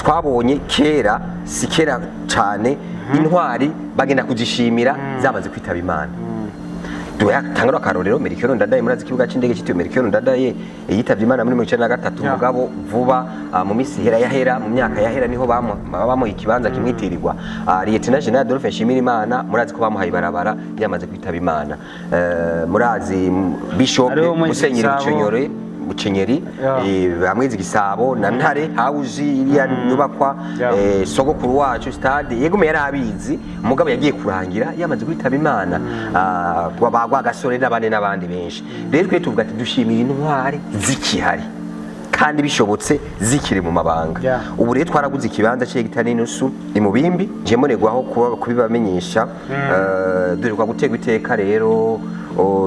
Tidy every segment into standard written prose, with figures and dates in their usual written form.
Twabonye kera, si kera cyane, intwari bagenda kuzishimira zamaze kwitaba Imana. Tanga akarorero, Melchior Ndadaye. Murazi ikibuga cy'indege cyitiriwe Melchior Ndadaye, yitavye Imana muri 1993. Mugabo vuba, mu minsi ihera yahera, mu myaka yahera, niho bamuha ikibanza kimwitirirwa. Lieutenant General Adolphe Nshimirimana, murazi ko bamuhaye ibarabara yamaze kwitaba Imana. Murazi Bishop Hariho Mwezi Musenyeri Gisabo. Bucenyore Bucenyeri, bamwezi Gisabo na Ntare House, iriya nyubakwa, sogokuru wacu stade yegume yari abizi, umugabo yagiye kurangira yamaze kwitaba Imana. Bagwa gasore n'abandi n'abandi benshi. Rero twe tuvuga ati dushimira intwari zikihari kandi bishobotse zikiri mu mabanga. Ubu rero twaraguze ikibanza c'hegitari n'inusu i Mubimbi, nje mbonerwaho kuba kubibamenyesha. Duheruka guterwa iteka rero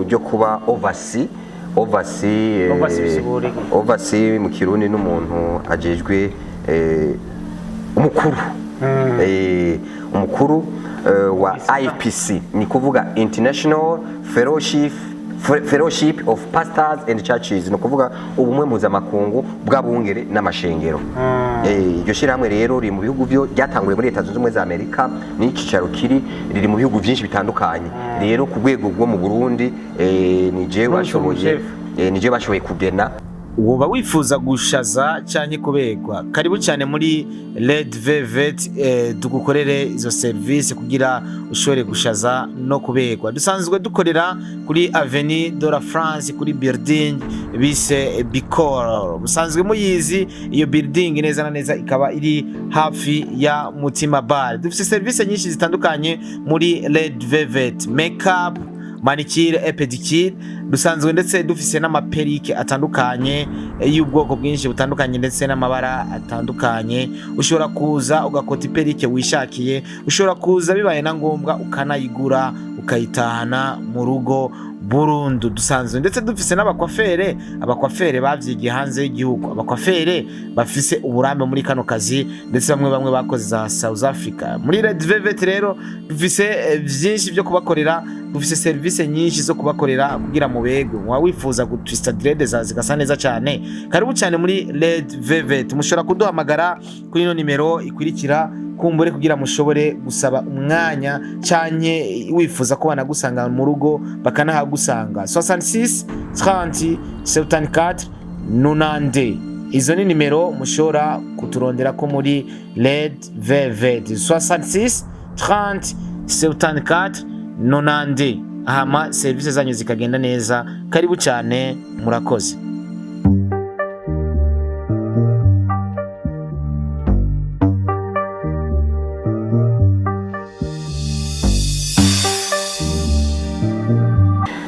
ryo kuba oversee, oversee. Oversee bisigura iki? Oversee mu Kirundi n'umuntu ajejwe, umukuru, umukuru wa IPC, ni kuvuga International Fellowship of Pastors and Churches, ni ukuvuga ubumwe mpuzamakungu bw'abungere n'amashengero. Iryo shyirahamwe rero riri mu bihugu byo ryatanguye muri Leta Zunze Ubumwe za Amerika, n'icicaro kiri riri mu bihugu byinshi bitandukanye. Rero ku rwego rwo mu Burundi, ni jewe Nonse bashoboye umushefu. Ni jewe bashoboye kugena. Woba wifuza gushaza canke kubegwa, karibu cyane muri Red Velvet, tugukorere izo service kugira ushobore gushaza no kubegwa. Dusanzwe dukorera kuri Avenue de la France, kuri building bise Bicor. Musanzwe muyizi iyo building neza na neza, ikaba iri hafi ya Mutima Bar. Dufite service nyinshi zitandukanye muri Red Velvet: makeup, manicure et pedicure. Dusanzwe ndetse dufise n'ama perruque atandukanye, y'ubwoko bwinshi butandukanye ndetse n'amabara atandukanye. Ushobora kuza ugakota i perruque wishakiye, ushobora kuza bibaye na ngombwa ukanayigura ukayitahana mu rugo burundu. Dusanzwe ndetse dufise n'aba coiffeur, aba coiffeur bavyigiye hanze y'igihugu, aba coiffeur bafise uburambe muri kano kazi, ndetse bamwe bamwe bakoze za South Africa. Muri Red Velvet rero dufise vyinshi byo kubakorera, dufise service nyinshi zo kubakorera kugira mubegwe. Muba wifuza gutwista dread za zigasa neza cyane, karibu cyane muri Red Velvet. Mushobora kuduhamagara kuri ino nimero ikurikira, kumbure kugira mushobore gusaba umwanya canke wifuza ko banagusanga mu rugo bakanahagusanga: 66 30 74 90. Izo ni nimero mushobora kuturondera ko muri Red Velvet: 66 30 74 90, hama serivisi zanyu zikagenda neza. Karibu cyane, murakoze.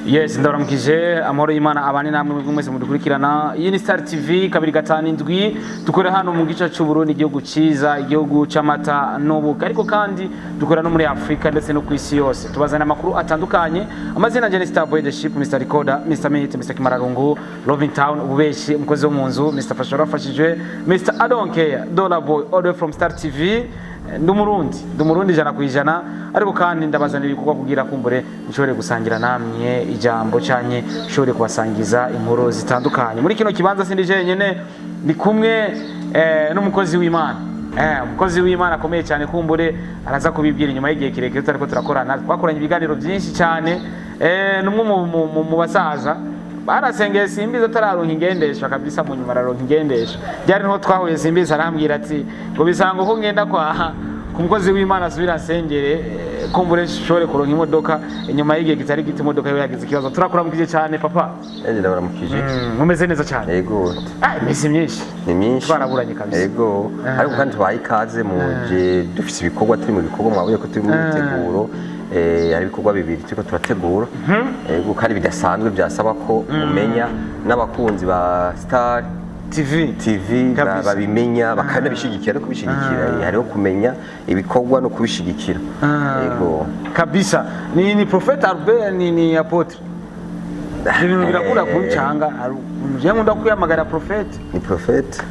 Yes, ndabaramukije, amahoro y'Imana abane namwe mwebwe mwese mudukurikirana. Iyi ni Star TV 257, dukorera hano mu gice cy'Uburundi, igihugu cyiza, igihugu c'amata n'ubuki, ariko kandi dukorera no muri Afurika ndetse no ku isi yose. Tubazana amakuru atandukanye. Amazina yanjye ni Star Boy the Ship, Mr Recorder, Mr Minute, Mr Kimararungu, Loving Town, ububeshi, umukozi wo mu nzu, Mr Fasha wafashije, Mr I don't care, Dollar Boy, all the way from Star TV. Ndi umurundi, ndi umurundi 100%, ariko kandi ndabazanira ibikorwa kugira kumbure nshobore gusangira namwe ijambo canke nshobore kubasangiza inkuru zitandukanye. Muri kino kibanza sindi jenyene, ndi kumwe n'umukozi w'Imana, umukozi w'Imana akomeye cyane. Kumbure araza kubibwira inyuma y'igihe kirekire tutariko turakorana. Twakoranye ibiganiro byinshi cyane. N'umwe mu basaza barasengeye Simbizi atararonka ingendeshwa kabisa, mu nyuma araronka ingendeshwa. Byari niho twahuye, Simbizi arambwira ati ngo bisanga ko ngenda kwa ku mukozi w'Imana asubira asengere, kumbure nshobore kuronka imodoka. Inyuma y'igihe kitari gito imodoka yiwe yagize ikibazo. Turakuramukije cyane, papa. Nanjye ndabaramukije. Mumeze neza cyane? Yego. Iminsi myinshi. Ni myinshi. Twaraburanye kabisa. Yego, ariko kandi tubaye ikaze mu gihe dufise ibikorwa, turi mu bikorwa. Mwabonye ko turi mu myiteguro. Hari ibikorwa bibiri turiko turategura. Yego, kandi bidasanzwe, byasaba ko umenya n'abakunzi ba Star TV. TV Kabisa. babimenya bakanabishigikira no kubishigikira. Hariho kumenya ibikorwa no kubishigikira. Yego. Kabisa. Ni Prophet Albert, ni apôtre. Ibintu birakunda kuncanga, je nkunda kwiyamagara prophet. Ni prophet.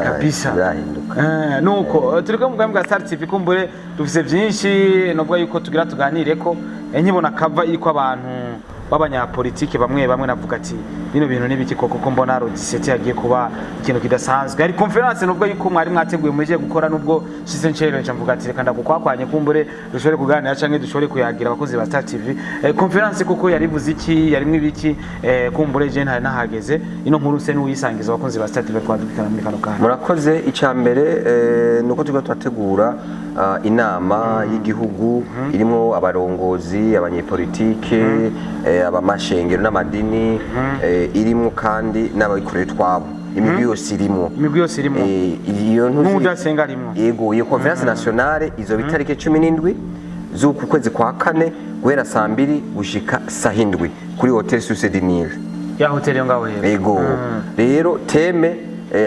Kabisa. Ntibirahinduka. Nuko turi kumwe mu bwami bwa Star TV. Kumbure dufise byinshi nubwo yuko tugira tuganire ko, nkibona kava iriko abantu W'abanyapolitike bamwe bamwe navuga ati bino bintu n'ibiki koko, ko mbona le 17 yagiye kuba ikintu kidasanzwe? Hari conférence nubwo yuko mwari mwateguye muje gukora, nubwo shise ncere nca mvuga ati reka ndagukwakwanye, kumbure dushobore kuganira canke dushobore kuyagira abakozi ba Star TV. Conférence koko yarivuze iki? Yarimwe ibiki? Kumbure je ntari nahageze, ino nkuru nse n'uyisangiza abakozi ba Star TV twadukana muri kano kanya. Murakoze. Icya mbere ni uko turiko turategura inama y'igihugu irimo abarongozi, abanyepolitike, abamashengero n'amadini, irimo kandi n'ababikorera utwabo, imigwi yose irimo. Imigwi yose irimo. Iyo N'udasenga arimwo. Yego, iyo conférence nationale izoba itariki 17 z'uku kwezi kwa kane, guhera saa 2 gushika saa 7, kuri Hotel Source du Nil. Ya hoteli yo ngaho hepfo. Ego. Rero thème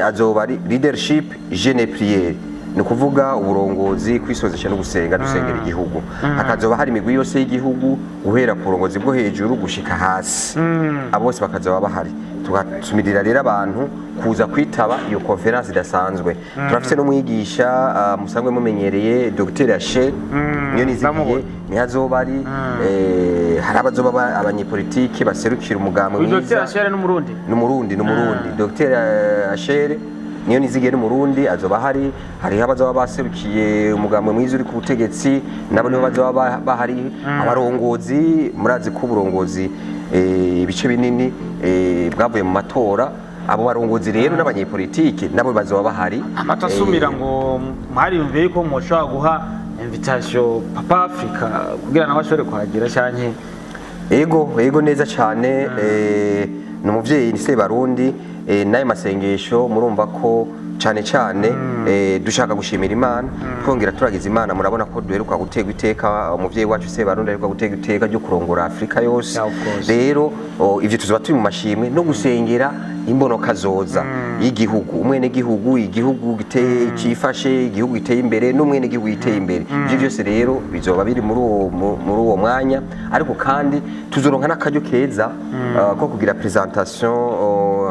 azoba ari leadership, jeûne, prière, ni ukuvuga uburongozi, kwisozesha no gusenga, dusengera igihugu. Hakazoba hari imigwi yose y'igihugu, guhera ku burongozi bwo hejuru gushika hasi, abo bose bakazoba bahari. Tugatumirira rero abantu kuza kwitaba iyo conférence idasanzwe. Turafise n'umwigisha musanzwe mumenyereye, Dr Ashe niyo nizigiye. Ndamubona. Niho azoba ari. Hari abazoba abanyepolitike baserukira umugambi Uyu Dr. mwiza. Ashere n'Umurundi? N'Umurundi, n'Umurundi. Dr Ashere niyo nizigiye n'Umurundi, azoba ahari. Hariho abazoba baserukiye umugambi mwiza uri ku butegetsi, nabo nibo bazoba bahari. Abarongozi, murazi ko uburongozi ibice binini bwavuye mu matora. Abo barongozi rero n'abanyepolitike nabo bazoba bahari. Amata asumira ngo mwariyumviye yuko mushobora guha invitation Papa Africa kugira nawe ashobore kuhagera canke? Ego, ego, neza cyane. Ni umuvyeyi, ni Sebarundi. N'ayo masengesho murumva ko cyane cyane dushaka gushimira Imana, twongera turagiza Imana. Murabona ko duheruka guterwa iteka, umuvyeyi wacu Sebarundi aheruka guterwa iteka ryo kurongora Afurika yose. Yeah, of course. Rero ivyo tuzoba turi mu mashimwe no gusengera imbonoka zoza y'igihugu, umwenegihugu, igihugu giteye cifashe, igihugu giteye imbere n'umwenegihugu giteye imbere. Ivyo byose rero bizoba biri muri uwo mwanya. Ariko kandi tuzoronka n'akaryo keza ko kugira présentation.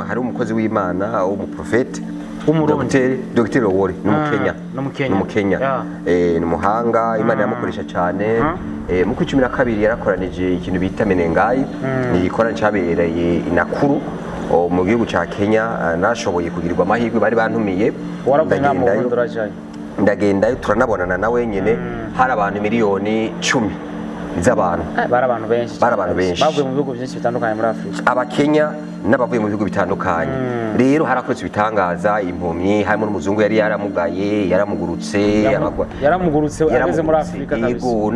Hari umukozi w'Imana w'umuprofete W'Umurundi. Dr. Owori ni Umukenya. Ni Umukenya. Ni Umukenya. Ni umuhanga, Imana iramukoresha cyane. Mu kwa 12 yarakoranije ikintu bita Menengai, ni igikorane cyabereye i Nakuru mu gihugu ca Kenya. Nashoboye kugirirwa amahirwe, bari bantumiye. Waravuye nta mu Ndagendayo. Burundi urajayo? Ndagendayo, turanabonana na wenyene. Hari abantu miliyoni 10 z'abantu. Bari abantu benshi. Bari abantu benshi. Bavuye mu bihugu byinshi bitandukanye muri Afurika. Abakenya n'abavuye mu bihugu bitandukanye. Rero harakoretse ibitangaza, impumyi, harimo n'umuzungu yari yaramugaye, yaramugurutse. Yaramugurutse ageze muri Yaramugurutse. Afurika kabisa. Yego,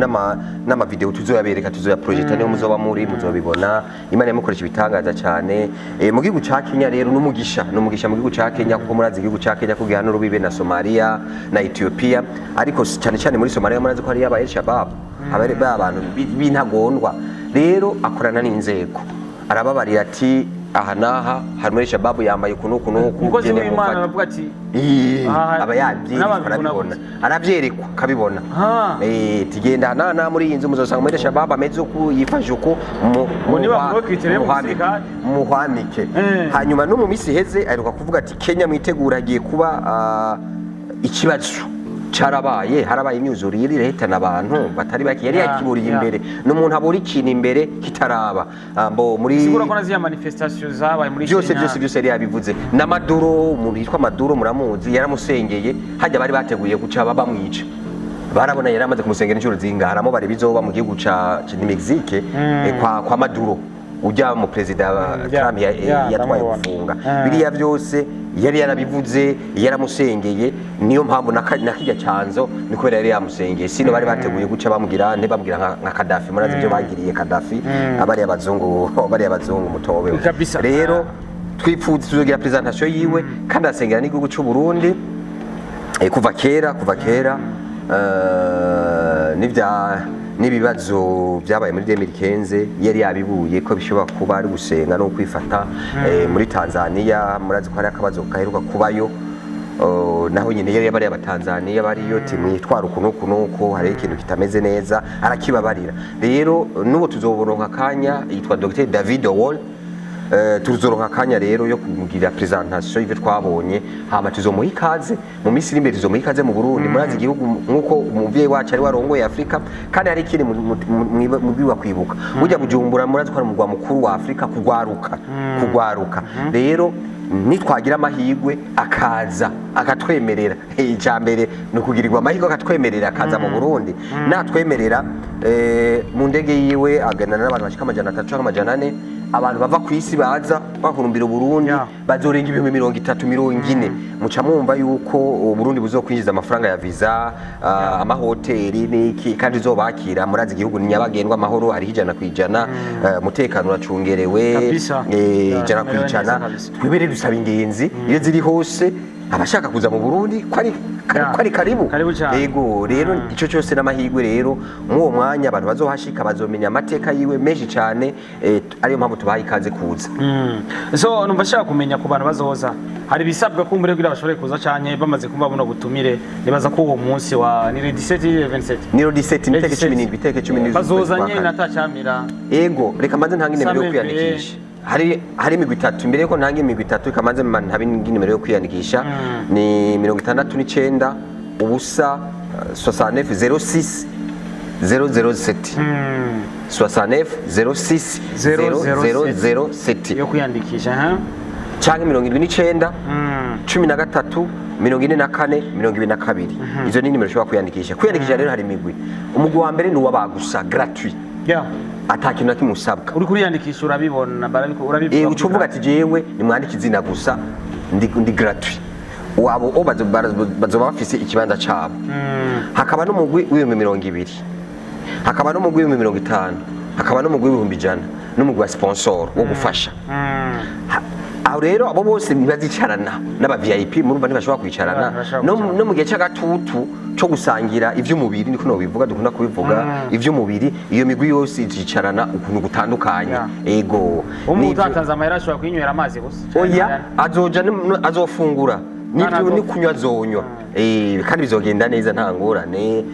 n'amavideo tuzoyabereka, tuzoyaprojecta, niyo muzoba muri muzobibona. Imana yamukoresha ibitangaza cyane. Mu gihugu ca Kenya rero n'umugisha, n'umugisha mu gihugu ca Kenya, kuko murazi igihugu ca Kenya ko gihana urubibe na Somalia na Ethiopia, ariko cyane cyane muri Somalia murazi ko hariyo aba El Shabab, abari ba bantu b'intagondwa. Rero akorana n'inzego, arababarira ati aha n'aha hari muri Shabab yambaye uku n'uku n'uku. Umukozi Gende w'Imana mumfate. aravuga ati Aha, aba yabyerekwa, n'ababibona arabibona, gute? arabyerekwa akabibona. Tugenda na muri iyi nzu muzosanga muri Shabab ameze uku, yifashe uku, Ngo niba mubakwitireye mu gisirikare. Muhwamike. Hanyuma no mu minsi iheze aheruka kuvuga ati Kenya mwitegura, hagiye kuba ikibazo. Carabaye, harabaye imyuzurire irahitana abantu batari bake. Yari yakiburiye imbere. Ni umuntu abura ikintu imbere kitaraba. Mbo muri Sigura ko na ziriya manifestation zabaye muri byose Kenya. Byose byose yari yabivuze. Na Maduro, umuntu yitwa Maduro muramuzi, yaramusengeye. Hajya bari bateguye guca bamwica, barabona yari amaze kumusengera inshuro zingahe, aramubara ibizoba mu gihugu ca Mexique, kwa Maduro ujya mu perezida Trump yatwaye ndamubona. gufunga. Biriya byose yari yarabivuze, yaramusengeye. Niyo mpamvu na kirya cyanzo ni kubera yari yamusengeye, sino bari bateguye guca bamugira ntibamubwira nka Gaddafi. Murazi ibyo bagiriye Gaddafi, abariya abazungu, bariya abazungu mutobe. Kabisa. Rero twipfuza tuzogira présentation yiwe, kandi asengera n'igihugu cy'u Burundi. Kuva kera, kuva kera, n'ibya n'ibibazo byabaye muri 2015 yari yabibuye ko bishobora kuba ari gusenga no kwifata. Muri Tanzania murazi ko hari akabazo gaheruka kubayo. Naho nyine yari bariya abatanzaniya bariyo ati mwitwara uku n'uku n'uku, hari ikintu kitameze neza, arakibabarira. Rero n'ubu tuzoboronka akanya. Yitwa Dr David Owol. Tuzoronka akanya rero yo kumugirira présentation y'ivyo twabonye, hama tuzomuha ikaze mu minsi iri imbere, tuzomuha ikaze mu Burundi. Murazi igihugu nk'uko umuvyeyi wacu ari warongoye Afrika, kandi hari ikindi mubwiwa kwibuka. Burya Bujumbura murazi ko ari umugwa mukuru wa Afrika kugwaruka. Rero nitwagira amahirwe akaza akatwemerera, icya mbere ni ukugirirwa amahirwe akatwemerera akaza mu Burundi. Natwemerera, mu ndege yiwe aganana n'abantu bashika 300 canke 400. Abantu bava ku isi baza bahurumbira Uburundi bazorenga 30,000, 40. Muca mwumva yuko Uburundi buzokwinjiza amafaranga ya visa, amahoteli n'iki, kandi izobakira. Murazi igihugu ni nyabagendwa, amahoro hariho 100%, umutekano uracungerewe. Kabisa. Ijana ku Tumerewe ijana. neza kabisa. Twebwe rero dusaba ingenzi iyo ziri hose, abashaka kuza mu Burundi ko ari ko ari karibu. Karibu cyane. Yego, rero ico cyose n'amahirwe. Rero muri uwo mwanya abantu bazohashika bazomenya amateka yiwe menshi cyane, ariyo mpamvu tubaha ikaze kuza. So numva nshaka kumenya, ku bantu bazoza hari ibisabwa kumbure kugira bashobore kuza, canke bamaze kumva buno butumire? Nibaza ko uwo munsi wa ni le 17, 27? Ni le 17, ni itariki 17, itariki 17 bazoza z'ukwezi kwa nyene kane. Atacamira. Ego, reka mbanze ntange nimero yo Same. kwiyandikisha. Hari imigwi itatu. Imbere yuko ntanga imigwi itatu, reka mbanze ntabe nimero yo kwiyandikisha. Ni 69 0 69 06 007. 69 06 007. Yo kwiyandikisha, ha? Canke 79 13 44 22. Izo ni nimero ushobora kwiyandikisha. Kwiyandikisha rero hari imigwi. Umugwi wa mbere ni uw'abagusa, gratuit, ata kintu na kimwe usabwa. Uri kuriyandikisha urabibona, urabivuga. Uca uvuga ati: "Jewe nimwandike izina gusa, ndi gratuit." Wabo o bazoba bafise ikibanza cabo. Hakaba n'umugwi w'20,000, hakaba n'umugwi w'50,000, hakaba n'umugwi w'100,000, n'umugwi wa sponsor wo gufasha. Aho rero abo bose ntibazicarana n'aba VIP, murumva ntibashobora kwicarana. Ntibashobora No, kwicarana. no mu gihe c'agatutu co gusangira ivy'umubiri, niko nobivuga, dukunda kubivuga, ivy'umubiri, iyo migwi yose izicarana ukuntu gutandukanye. Ego. Umuntu utatanze amahera ashobora kwinywera amazi gusa? Oya, azoja azofungura nibyo ni kunywa azonywa. Kandi bizogenda neza, nta ngorane.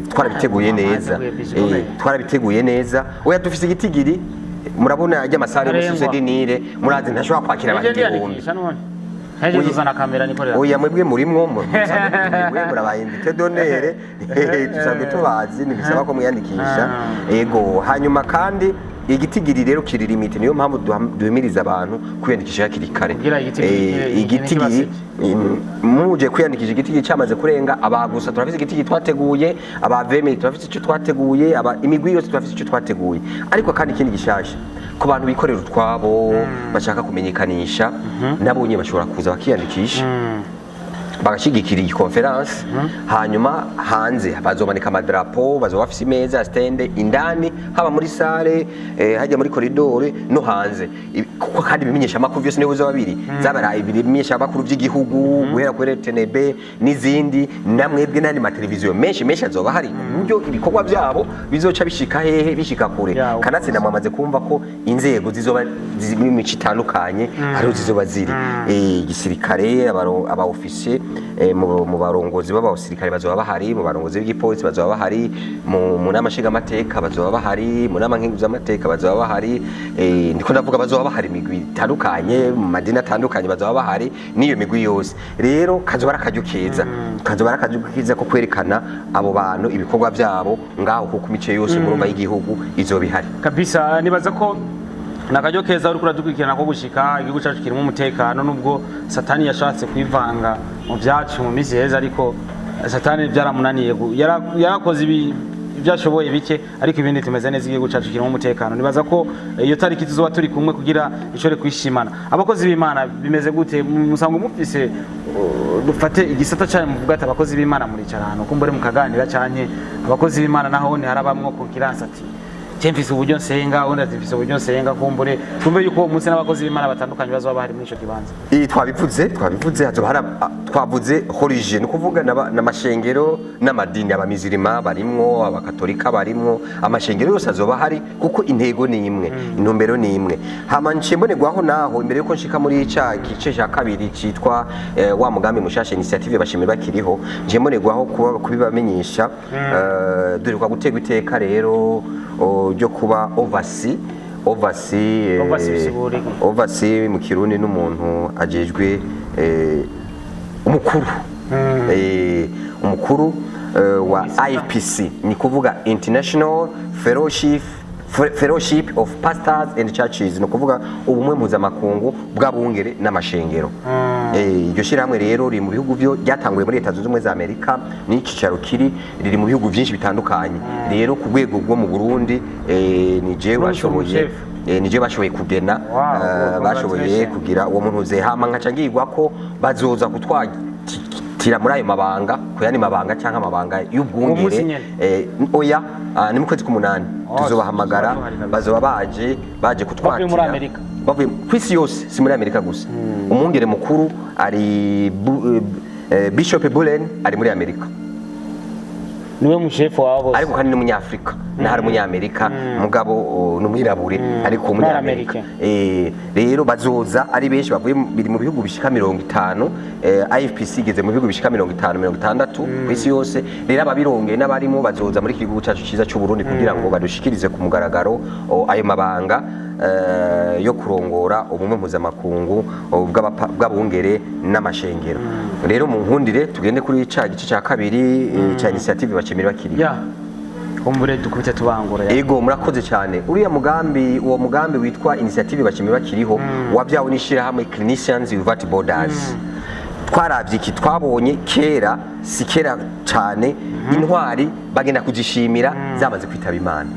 Twarabiteguye neza. Mwateguye bisi ikomeye. Twarabiteguye neza. Oya, dufise igitigiri, murabona ajya amasare muri Ntarengwa. Source du Nil, murazi ntashobora kwakira abantu Nje 1000. ndiyandikisha none, nteje Oya. tuzana kamera nikorera. Oya, mwebwe murimwo, musanzwe mutumiwe, murabaye invité d'honneur, dusanzwe tubazi, ntibisaba ko mwiyandikisha. Ego, hanyuma kandi igitigiri rero kiri limité, niyo mpamvu duhimiriza abantu kwiyandikisha hakiri kare. Kugira igitigiri Igitigiri muje kwiyandikisha igitigiri cyamaze kurenga. Abagusa turafise igitigiri twateguye, abavemeye turafise icyo twateguye, aba imigwi yose turafise icyo twateguye. Ariko kandi ikindi gishasha, ku bantu bikorera utwabo bashaka kumenyekanisha, nabo nyine bashobora kuza bakiyandikisha, bagashigikira iyi conférence. Hanyuma hanze bazomanika amadarapo, bazoba bafise imeza ya stand indani, haba muri salle, hajya muri corridor no hanze. Kuko kandi ibimenyesha amakuru byose niho bizoba biri, zaba ibimenyesha amakuru by'igihugu guhera kuri RTNB n'izindi, namwebwe n'andi mateleviziyo menshi menshi azoba hari, ku buryo ibikorwa byabo bizoca bishika hehe, bishika kure. Yeah, of Kanatsinda mwamaze kumva ko inzego zizoba ziri mu mico itandukanye, hariho zizoba ziri igisirikare, aba officier, mu barongozi b'abasirikare bazoba bahari, mu barongozi b'igipolisi bazoba bahari, mu nama nshingamateka bazoba bahari, mu nama nkenguzamateka bazoba bahari. Ndiko ndavuga bazoba bahari imigwi itandukanye, mu madini atandukanye bazoba bahari, n'iyo migwi yose. Rero kazoba ari akaryo keza, kazoba ari akaryo keza ko kwerekana abo bantu ibikorwa byabo ngaho, kuko imice yose murumva y'igihugu izoba ihari. Kabisa, nibaza ko nakaryo keza uriko uradukurikirana ko gushika igihugu cyacu kirimo umutekano, nubwo satani yashatse kwivanga mu byacu mu minsi heza, ariko satani byaramunaniye, yarakoze ibyo ashoboye bike, ariko ibindi tumeze neza, igihugu cyacu kirimo umutekano. Nibaza ko iyo tariki tuzoba turi kumwe kugira ishobore kwishimana. Abakozi b'Imana bimeze gute? Musanzwe mufise, dufate igisata cyanyu, muvuga ati abakozi b'Imana muricara ahantu kumbure mukaganira, canke abakozi b'Imana naho ni harabamwo concurrence, ati je mfise uburyo nsenga, undi ati mfise uburyo nsenga? Kumbure twumve yuko uwo munsi n'abakozi b'Imana batandukanye bazoba bahari muri ico kibanza. Twabivuze, hazoba hari twavuze religieux, ni ukuvuga n'amashengero n'amadini, abamizirima barimwo, abakatolika barimwo, amashengero yose azoba hari, kuko intego ni imwe, intumbero ni imwe. Hama nciye mbonerwaho naho, imbere yuko nshika muri ca gice ca kabiri citwa wa mugambi mushasha, initiative bashimira bakiriho, nciye mbonerwaho kuba kubibamenyesha. Dore kwa gutegwa iteka rero ryo kuba oversee Oversee. Oversee bisigura iki? Oversee mu Kirundi n'umuntu ajejwe umukuru, umukuru wa IPC, ni kuvuga International Fellowship of Pastors and Churches, ni ukuvuga ubumwe mpuzamakungu bw'abungere n'amashengero. Iryo shyirahamwe rero riri mu bihugu byo ryatanguye muri Leta Zunze Ubumwe za Amerika, n'icicaro kiri riri mu bihugu byinshi bitandukanye. Rero ku rwego rwo mu Burundi, ni jewe Urumva bashoboye umushefu. Ni jewe bashoboye kugena. Wow, bashoboye congratulations. kugira uwo muntu hama nkaca ngirwa ko bazoza kutwatira muri ayo mabanga, ku yandi mabanga cyangwa amabanga Uwo munsi y'ubwungere. nyene? Oya, ni mu kwezi k'umunani. Oh, Tuzobahamagara. tuzoba tuhari kabisa. Bazoba baje kutwatira. Bavuye muri Amerika? Bavuye ku isi yose, si muri Amerika gusa. Umwungere mukuru ari Bishop Bullen, ari muri Amerika. Niwe mushefu wabo bose? Ariko kandi ni umunyafurika, ntari umunyamerika, mugabo ni umwirabure ariko umunyamerika. Rero bazoza ari benshi bavuye biri mu bihugu bishika 50. IFPC igeze mu bihugu bishika 50, 60 ku isi yose. Rero ababirongeye n'abarimo bazoza muri iki gihugu cyacu cyiza cy'u Burundi kugira ngo badushikirize ku mugaragaro ayo mabanga yo kurongora ubumwe mpuzamakungu bw'abungere n'amashengero. Rero mu nkundire tugende kuri ca gice cya kabiri ca initiative Bacemera Bakiriho. Ya, kumbure dukubite tubangura ya. Ego, murakoze cyane. Uriya mugambi, uwo mugambi witwa Initiative Bacemera Bakiriho, wabyawe n'ishyirahamwe Clinicians Without Borders. Twaravye iki? Twabonye kera, si kera cyane, intwari bagenda kuzishimira zamaze kwitaba Imana.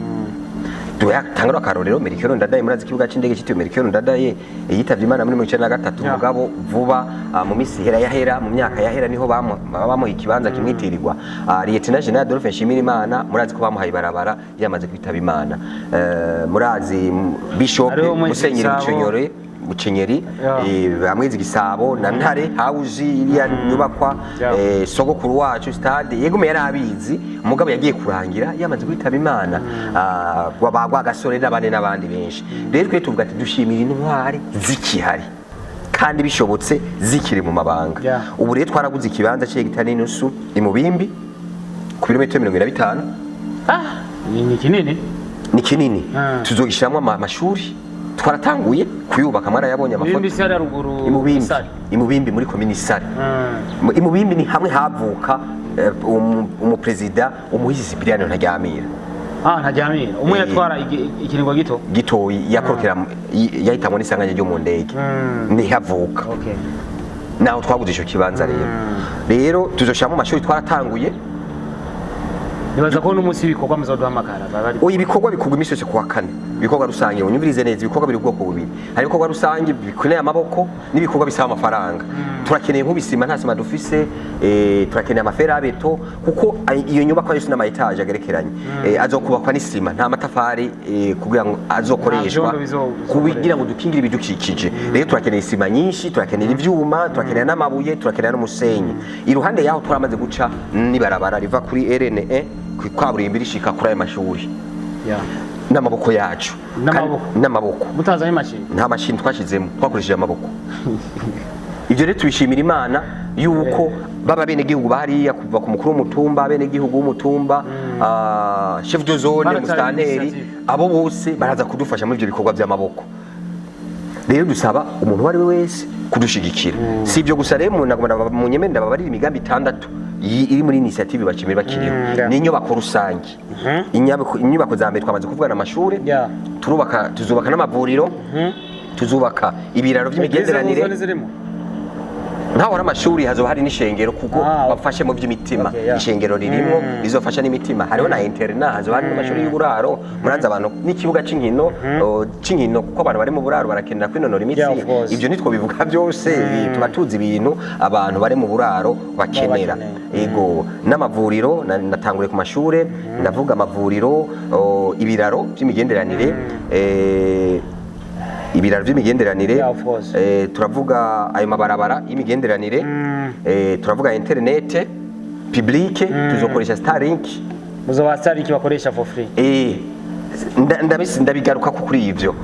Tanga akarorero, Melchior Ndadaye. Murazi ikibuga c'indege cyitiriwe Melchior Ndadaye, yitavye Imana muri 1993. Mugabo vuba, mu misi ihera yahera, mu myaka yahera, niho bamuha ikibanza kimwitirirwa. Lieutenant General Adolphe Nshimirimana, murazi ko bamuhaye ibarabara yamaze kwitaba Imana. Murazi Bishop Hariho Mwezi Musenyeri Gisabo. Bucenyore Bucenyeri, Bamwezi Gisabo na Ntare House, iriya nyubakwa, sogokuru wacu stade, yegume yari abizi, mugabo yagiye kurangira yamaze kwitaba Imana. Bagwa gasore n'abandi n'abandi benshi. Rero twe tuvuga ati dushimira intwari zikihari kandi bishobotse zikiri mu mabanga. Ubu rero twaraguze ikibanza c'hegitari n'inusu i Mubimbi, ku birometero 75. Ah, ni kinini. Ni kinini. Tuzogishiramwo amashuri, twaratanguye kuyubaka, mwarayabonye amafoto. Mubimbi si hariya ruguru? I Mubimbi. Isare. I Mubimbi muri komini Sare. I Mubimbi ni hamwe havuka umuperezida umuhisi Sipiriyano Ntaryamira. Ah, Ntaryamira umwe yatwara ikiringo gito. Gitoyi, yakorokera yahitanwe n'isanganya ryo mu ndege, nihavuka. Naho twaguze ico kibanza. Rero tuzoshiramo amashuri, twaratanguye. Nibaza ko n'umunsi w'ibikorwa muzoduhamagara baba bari. Oya, ibikorwa bikorwa iminsi yose kuwa kane. Ibikorwa rusange, unyumvirize neza, ibikorwa biri ubwoko bubiri: hari ibikorwa rusange bikeneye amaboko n'ibikorwa bisaba amafaranga. Turakeneye nk'ubisima, nta sima dufise, turakeneye ama fer à béton, kuko iyo nyubako yose n'ama étages agerekeranye, azokubakwa n'isima, nta matafari, kugira ngo azokoreshwa Nta vyondo bizokoreshwa. Kugira ngo dukingire ibidukikije. Rero turakeneye isima nyinshi, turakenera ivyuma, turakenera n'amabuye, turakenera n'umusenyi. Iruhande yaho twaramaze guca n'ibarabara riva kuri RNE kaburimbi rishika kuri ayo mashuri n'amaboko yacu. N'amaboko? N'amaboko. Mutazanye imashini? Nta mashini twashizemo, twakoresheje amaboko. Ibyo rero tubishimira Imana yuko baba bene gihugu bahariya, kuva ku mukuru w'umutumba, bene gihugu w'umutumba, chef de zone, Baratanga musitanteri, initiative. abo bose baraza kudufasha muri ibyo bikorwa by'amaboko. Rero dusaba umuntu uwo ari we wese kudushigikira. Si ibyo gusa rero, umuntu agomba mu nyemenda babarira imigambi itandatu iri muri initiative Bacemera Bakiriho. Ni inyubako rusange. Inyubako za mbere twamaze kuvugana, amashuri. Turubaka, tuzubaka n'amavuriro, tuzubaka ibiraro by'imigenderanire. Izo zirimo. Nkaho hari amashuri, hazoba hari n'ishengero, kuko bafashe mu by'imitima. Ishengero ririmo, rizofasha n'imitima. Hariho na internat, hazoba hari n'amashuri y'uburaro, muranze abantu, n'ikibuga c'inkino, c'inkino, kuko abantu bari mu buraro barakenera kwinonora imitsi. Yeah, of course. Ibyo nitwo bivuga byose, tuba tuzi ibintu abantu bari mu buraro bakenera. Bakeneye. Ego, n'amavuriro, natanguriye ku mashure, ndavuga amavuriro, ibiraro by'imigenderanire, ibiraro by'imigenderanire. Yeah, of course. Turavuga ayo mabarabara y'imigenderanire, turavuga internet publique, tuzokoresha Starlink. Muzoba Starlink bakoresha for free? Ndabigaruka ko kuri ivyo.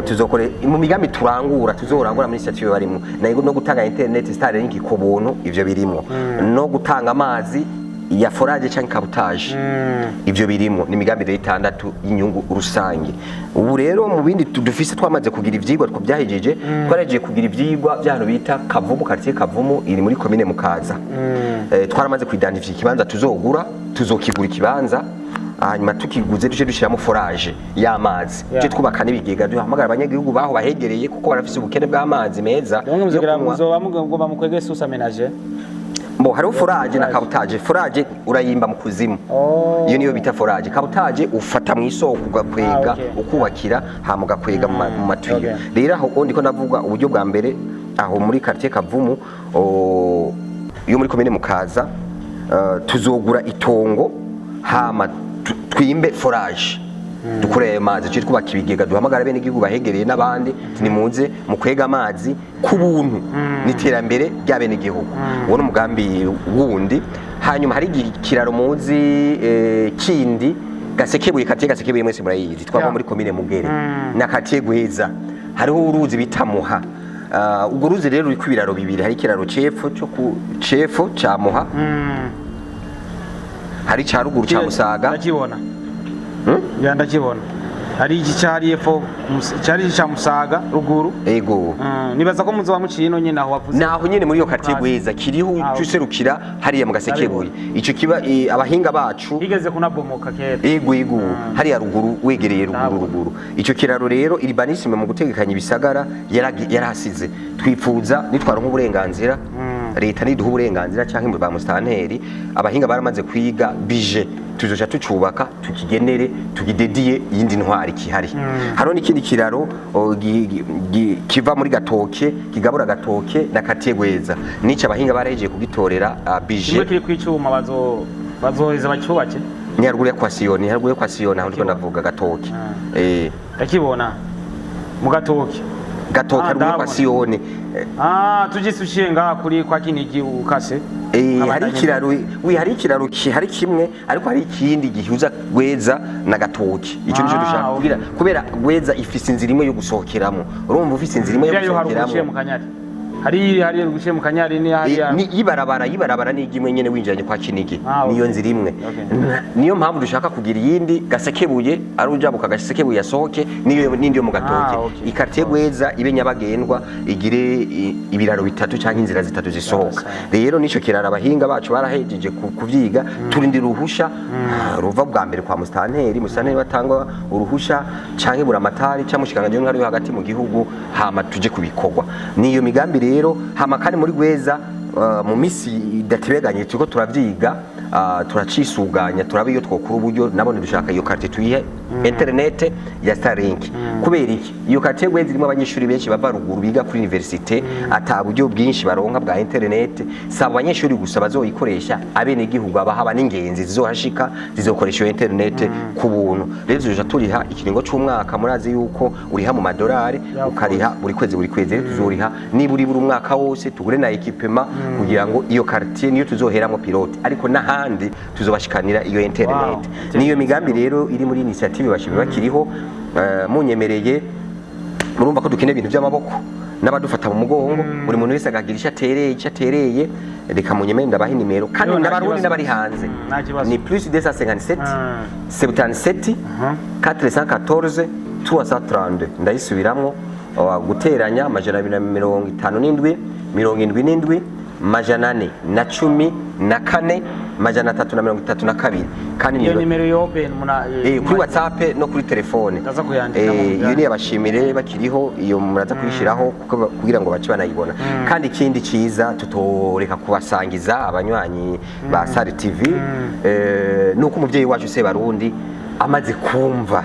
Tuzokore mu migambi turangura, tuzorangura muri initiative barimo nayo, no gutanga internet Starlink ku buntu, ivyo birimo, no gutanga amazi. ya forage canke captage. Ivyo birimo ni imigambi rero itandatu y'inyungu rusange. Ubu rero mu bindi dufise, twamaze kugira ivyigwa, twabyahejeje, twaragiye kugira ivyigwa by'ahantu bita Kavumu, quartier Kavumu iri muri komine Mukaza. Twaramaze kuidentify ikibanza tuzogura, tuzokigura ikibanza, hanyuma tukiguze duce dushiramo forage y'amazi, duce twubaka n'ibigega, duhamagara abanyagihugu baho bahegereye kuko barafise ubukene bw'amazi meza Donc yo muzogira kunywa. Muzoba mugomba mukwege source aménagée? Bo hariho forage na captage. Forage urayimba mu kuzimu. Iyo niyo bita forage. Captage ufata mu isoko ugakwega, ukubakira, hama ugakwega mu matiyo. Rero aho ndiko ndavuga uburyo bwa mbere, aho muri quartier Kavumu yo muri komine Mukaza, tuzogura itongo, hama twimbe forage, dukure ayo mazi, tuje twubaka ibigega, duhamagara bene igihugu bahegereye n'abandi, nimuze mu kwega amazi ku buntu, n'iterambere rya bene igihugu. Uwo ni umugambi wundi. Hanyuma hari ikiraro muzi, kindi Gasekebuye, quartier Gasekebuye mwese murayizi, twava muri komine Mugere na quartier Gweza, hariho uruzi bita Muha. Urwo ruzi rero ruriko ibiraro bibiri: hari ikiraro cepfo cyo ku cepfo ca Muha, hari ca ruguru ca Musaga. Ndakibona. Ya, ndakibona. Hari iki cyari epfo, cyari iki cya Musaga ruguru. Ego. Nibaza ko muzoba muciye ino nyene aho wavuze. Naho nyene muri iyo quartier Mukaza. Gweza kiriho. Userukira hariya mu Gasekebuye, ico kiba abahinga bacu Higeze kunabomoka kera. Ego, hariya ruguru, wegereye ruguru. Ndabona. Ruguru ico kiraro rero, urbanisme mu gutegekanya ibisagara yarahasize. Twipfuza nitwara nk'uburenganzira, leta niduha uburenganzira canke mu ba mustanteri, abahinga baramaze kwiga bije, tuzoca tucubaka, tukigenere, tugidediye iyindi ntwari kihari. Hariho n'ikindi kiraro kiva muri Gatoke, kigabura Gatoke na quartier Gweza, nico abahinga barahejeje kugitorera bije. Kimwe kiri kw'icuma, bazoheza bacyubake. Ni haruguru ya Kwasiyoni, haruguru ya Kwasiyoni, aho ndiko ndavuga Gatoke. Ndakibona mu Gatoke. Gatoke, Ah, haruguru ya ndabona. Kwasiyoni. Ah, tugisuciye ngaha kuri kwa Kinigi ukase. Hari ikiraro, hari ikiraro hari kimwe, ariko hari ikindi gihuza Gweza na Gatoki. Ico nico dushaka kugira, kubera Gweza ifise inzira imwe yo gusohokeramo. Urumva, ufise inzira imwe yo Iriya yo haruguru uciye mu gusohokeramo. Kanyari. Hari uciye mu Kanyari ni hariya. Ni ibarabara ni imwe nyene winjiranye kwa Kinigi. Niyo nzira imwe. Niyo mpamvu dushaka kugira iyindi Gasekebuye, ari ujabuka Gasekebuye yasohoke, niyo n'indi yo mu Gatoki. Ikartier Gweza ibe nyabagendwa, igire ibiraro bitatu canke inzira zitatu zisohoka. Rero nico kiraro abahinga bacu barahejeje kuvyiga, turindira uruhusha ruva bwa mbere kwa mustanteri. Mustanteri batanga uruhusha canke buramatari canke mushikanganje w'intwaro yo hagati mu gihugu, hama tuje kubikorwa. Niyo migambi rero. Hama kandi muri Gweza, mu misi idateganye turiko turavyiga, turacisuganya, turaba iyo twokura uburyo. Nabone dushaka iyo quartier tuyihe internet ya Starlink. Kubera iki? Iyo quartier Gweza irimo abanyeshuri benshi bava ruguru biga kuri université, ata buryo bwinshi baronka bwa internet. Si abo banyeshuri gusa bazoyikoresha, abenegihugu abahaba n'ingenzi zizohashika zizokoresha iyo internet ku buntu. Rero tuzoja turiha ikiringo c'umwaka. Murazi yuko uriha mu madolari, ukariha buri kwezi buri kwezi. Rero tuzoriha niburi buri umwaka wose, tugure na équipement kugira ngo iyo quartier niyo tuzoheramo pilote, ariko n'ahandi tuzobashikanira iyo internet. Niyo migambi rero iri muri initiative bashimye bakiriho. Munyemereye, murumva ko dukeneye ibintu by'amaboko n'abadufata mu mugongo, buri muntu wese akagira icyo atereye, icyo atereye. Reka munyemere ndabaha inimero kandi Yo, nta n'Abarundi kibazo. n'abari hanze. Nta kibazo. Ni plus 257 77 414 332. Ndayisubiramwo: guteranya 257 77 414 332. Kandi Iyo nimero yo open muna kuri WhatsApp no kuri telefone. Ndaza kuyandika mu Iyo ni abashimire bakiriho, iyo muraza kuyishiraho kugira ngo bace banayibona. Kandi ikindi ciza tutoreka kubasangiza abanywanyi ba Sari TV, nuko umuvyeyi wacu Sebarundi amaze kumva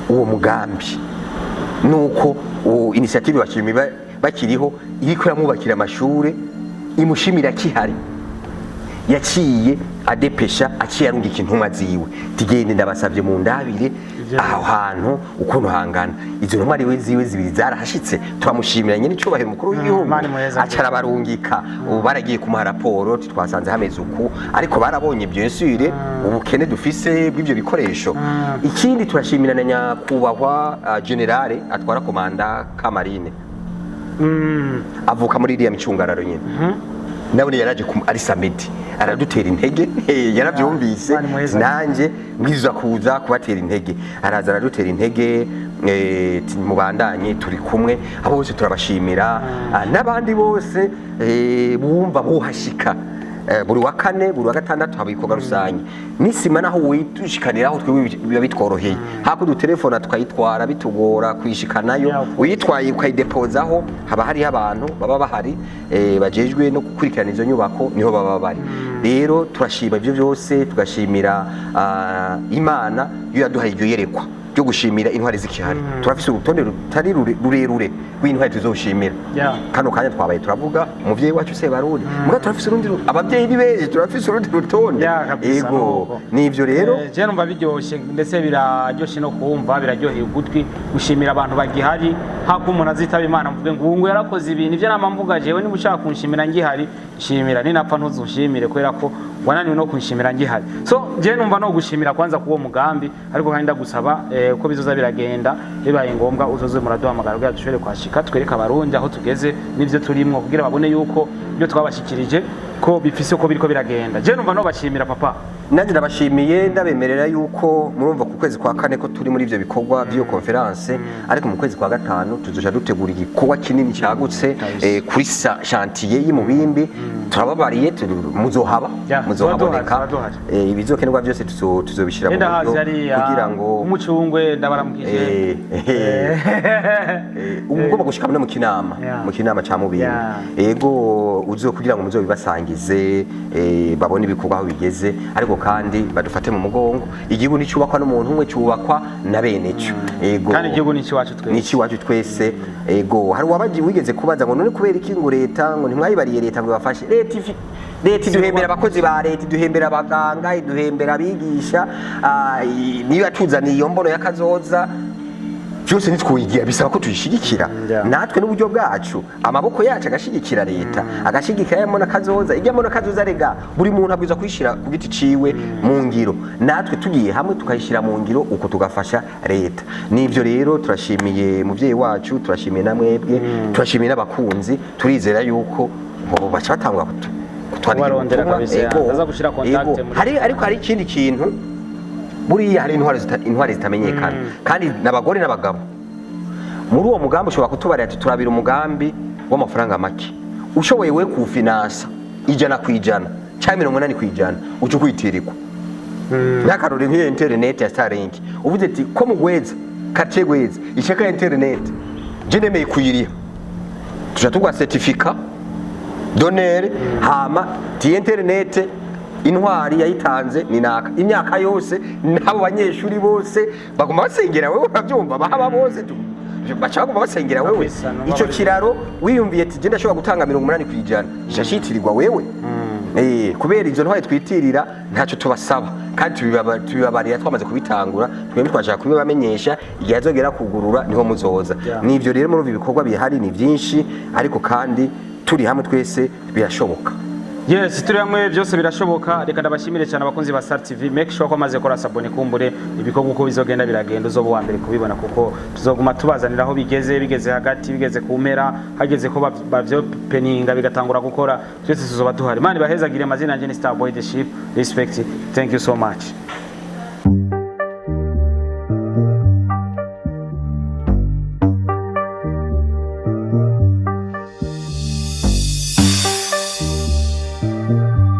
uwo mugambi, nuko uwo initiative bashimire bakiriho iriko iramwubakira amashure, imushimira kihari, yaciye adepesha, aciye arungika intumwa ziwe, tigende ndabasabye mu ndabire aho hantu ukuntu hangana. Izo ntumwa ariwe ziwe zibiri zarahashitse. Turamushimira nyene icubahiro umukuru w'igihugu. Imana imuheza. Aca arabarungika. Ubu baragiye kumuha raporo, twasanze hameze uku, ariko barabonye bien sûr ubukene dufise bw'ivyo bikoresho. Ikindi turashimira na nyakubahwa général atwara commandant ka marine, avuka muri iriya micungararo nyene, nawe yaraje ari samedi. Aradutera intege, yarabyumvise. Imana imuheze. Nanjye mbwirizwa kuza kubatera intege. Araza aradutera intege, mubandanye, turi kumwe. Abo bose turabashimira. N'abandi bose bumva buhashika. Buri wa kane, buri wa gatandatu haba ibikorwa rusange n'isima, naho witushikaniraho twebwe biba bitworoheye, hako dutelefona tukayitwara bitugora kuyishikanayo. Uyitwaye ukayidepozaho, haba hariho abantu baba bahari, bajejwe no gukurikirana izo nyubako, niho baba bari. Rero turashima ibyo byose, tugashimira Imana iyo yaduhaye iryo yerekwa ryo gushimira intwari zikihari. Turafise urutonde rutari rurerure rw'intwari tuzoshimira. Kano kanya twabaye turavuga umuvyeyi wacu Sebarundi, muga turafise urundi abavyeyi ni benshi, turafise urundi rutonde. Yeah, kabisa, ego. Nuko. Nivyo rero. Je numva biryoshye, ndetse biraryoshye no kumva, biraryoheye ugutwi gushimira abantu bagihari, hako umuntu azitaba Imana mvuge ngo ubu ngo yarakoze ibintu. Ivyo nama mvuga jewe: niba ushaka kunshimira ngihari, shimira; ninapfa ntuzushimire, kubera ko wananiwe no kunshimira ngihari. So je numva no gushimira kwanza kuwo mugambi, ariko kandi ndagusaba uko bizoza biragenda, bibaye ngombwa uzoze muraduhamagara kugira dushobore kuhashika, twereke Abarundi aho tugeze n'ivyo turimwo, kugira babone yuko ibyo twabashikirije ko bifise uko biriko biragenda. Je numva no bashimira, papa. Nanjye ndabashimiye, ndabemerera yuko murumva ku kwezi kwa kane ko turi muri ibyo bikorwa by'iyo conférence, ariko mu kwezi kwa gatanu tuzoja dutegura igikorwa kinini cyagutse kuri chantier y'Imubimbi. Turababariye, muzohaba, muzohaboneka. Tuba duhari. Ibizokenerwa byose tuzobishyira mu Enda hazi buryo hariya kugira ngo umucungwe, ndabaramukije. Ubu ugomba gushika no mu Kinama, mu Kinama ca Mubimbi. Ego, uzo kugira ngo muzobibasangize, babone ibikorwa aho bigeze, ariko kandi badufate mu mugongo. Igihugu nticyubakwa n'umuntu umwe, cyubakwa na bene cyo. Ego. Kandi igihugu ni iwacu twese. Ni iwacu twese, ego. Hari uwabaji wigeze kubaza ngo none kubera iki ngo leta, ngo ntimwayibariye leta ngo ibafashe? Leta iduhembera abakozi ba leta, iduhembera abaganga, iduhembera abigisha, niyo yatuzaniye iyo mbono y'akazoza. Byose ntitwigira, bisaba ko tuyishigikira natwe n'uburyo bwacu, amaboko yacu agashigikira leta, agashigikira ya mbona kazoza. Ijya mbona kazoza rega buri muntu abwirizwa kuyishira ku giti ciwe mu ngiro. Natwe tugiye hamwe tukayishira mu ngiro uko, tugafasha leta. Nivyo rero, turashimiye muvyeyi wacu, turashimiye namwebwe, turashimiye n'abakunzi. Turizera yuko bo baca batangura kutwandikira Kubarondera ubutumwa. kabisa, Ego, ndaza gushira contact ego. muri- Hari, ariko hari ikindi kintu. Buriya hari intwari zitamenyekana, kandi n'abagore n'abagabo muri uwo mugambi. Ushobora kutubarira ati turabira umugambi w'amafaranga make, ushoboye we kuwufinansa 100% cyangwa 80%, uca ukwitirirwa. Nk'akarori, nk'iyo interineti ya Starlink, uvuze ati ko mugweza quartier Gweza ishaka interineti, je nemeye kuyiriha, tuja tugwa certificat d'honneur, hama ti interineti intwari yayitanze ni naka. Imyaka yose n'abo banyeshuri bose baguma basengera wewe, urabyumva, bahaba bose baca baguma basengera wewe. Kabisa, numva Ico kiraro wiyumviye ati je ndashobora gutanga 80%, shashitirirwa wewe. Kubera izo ntwari twitirira ntacyo tubasaba, kandi tubibabarira twamaze kubitangura. Twembi twashaka kubibamenyesha, igihe azogera kugurura niho muzoza. Nivyo rero, muri ibikorwa bihari ni byinshi, ariko kandi turi hamwe twese birashoboka. Yes, turi hamwe byose birashoboka. Reka ndabashimire cyane abakunzi ba Star TV. Make sure ko amaze kora s'abonner, kumbure ibikorwa uko bizogenda biragenda uzoba uwa mbere kubibona, kuko tuzoguma tubazanira aho bigeze, bigeze hagati, bigeze ku mpera, hageze ko bavyopeninga bigatangura gukora, twese tuzoba duhari. Imana ibahezagire. Amazina yanjye ni Star Boy the Ship. Respect, thank you so much.